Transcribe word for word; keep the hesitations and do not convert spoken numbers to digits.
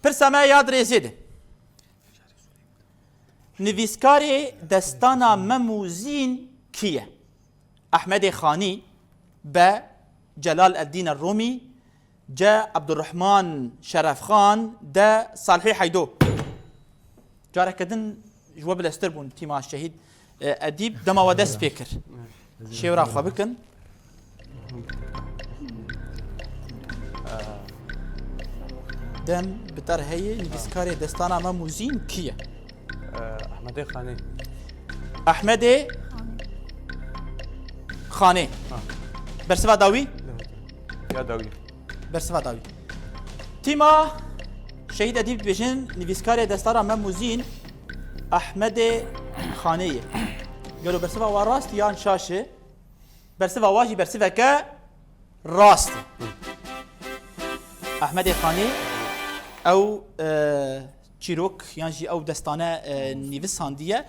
Pirsa me ya dirêzê de. Nivîskarê destana Mem û Zîn kî ye? Ehmedê Xanî, B. Celal Eddîn Rumî, C. Abdurrahman Şerefxan, D. Salihî Heydo. Careke din ji we bileztir bûn tîma Şehîd, e, Edîb. Dema we dest pê kir. Şêwra xwe bikin. Dem bi te re heye, nivîskarê destana Mem û Zîn kî ye? Ehmedê Xanî. Ehmedê Xanê. Ha. Bersiva dawî? Ya dawî. Bersiva dawî. Tîma Şehîd Edîb dibêjin, nivîskarê destana Mem û Zîn Ehmedê Xanê ye. Gelo bersiva wa rast yan şaş e? Bersiva wa jî bersiveke rast e. Ehmedê Xanî ew, e, çîrok yan jî ew destane, e, nivîsandiye.